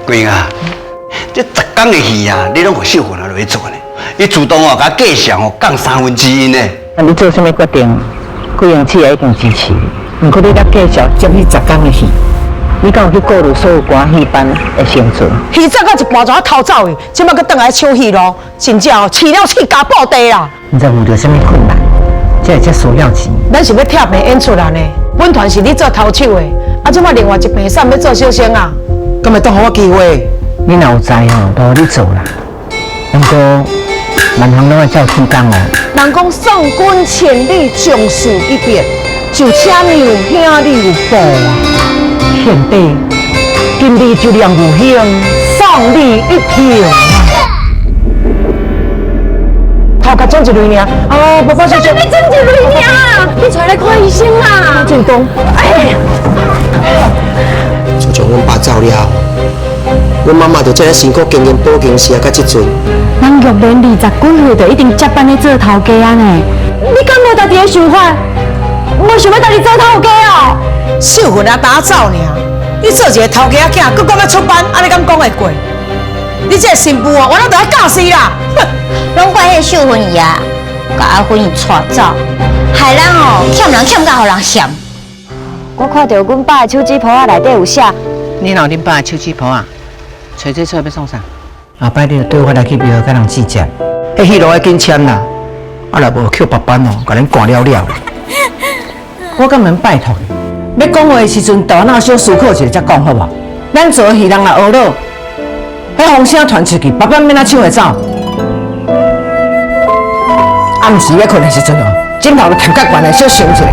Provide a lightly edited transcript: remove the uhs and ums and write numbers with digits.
桂英啊，這十工的戲啊，你攏予秀芬啊落去做呢？伊自動哦，共價錢哦降三分之一呢。啊，你做啥物決定，貴陽市也已經支持。毋過你才繼續接彼十工的戲，你敢有去顧慮所有歌戲班的生存？戲做到一半就逃走去，這擺閣轉來搶戲路，真正哦，飼了飼加布地啦！毋知遇著啥物困難，才會遮需要錢。咱是欲拆棚演出啊呢，本團是你做頭手的，啊，這擺另外一棚散欲做小生啊，敢會當予我機會？你若有才吼，就予你做啦。毋過萬項攏愛照天工哦。人講送君千里，終須一別，就請娘兄留步啊！賢弟，今日就連有幸送你一程啊！頭殼腫一類爾，哦，爸爸小姐，你腫一類爾，你帶來看醫生啦！進東，哎，自從阮爸走了後，阮媽媽就這樣辛苦經營保健室啊，到這陣。人玉蓮二十幾歲就已經接班咧做頭家啊呢，你敢無家己的想法？無想欲家己做頭家哦？秀芬啊，打走爾，你做一个頭家仔囝，閣講欲出班，按呢敢講會過？你這个新婦哦，我攏著愛教死啦！攏怪彼个秀芬伊啊，共阿芬伊帶走，害咱哦欠人欠甲予人嫌。我看著阮爸的手指脯仔內底有寫，你若有恁爸的手指脯仔？揣這出欲創啥？後擺你就綴我來去廟共人計較，彼戲路愛緊簽啦，啊若無抾別班哦，共恁趕了了。我敢免拜託你，欲講話的時陣，頭腦小思考一下才講好無？咱做戲人若學落，彼風聲傳出去，別班欲按怎搶會走？暗時欲睏的時陣哦，枕頭就貼較懸的，小想一下。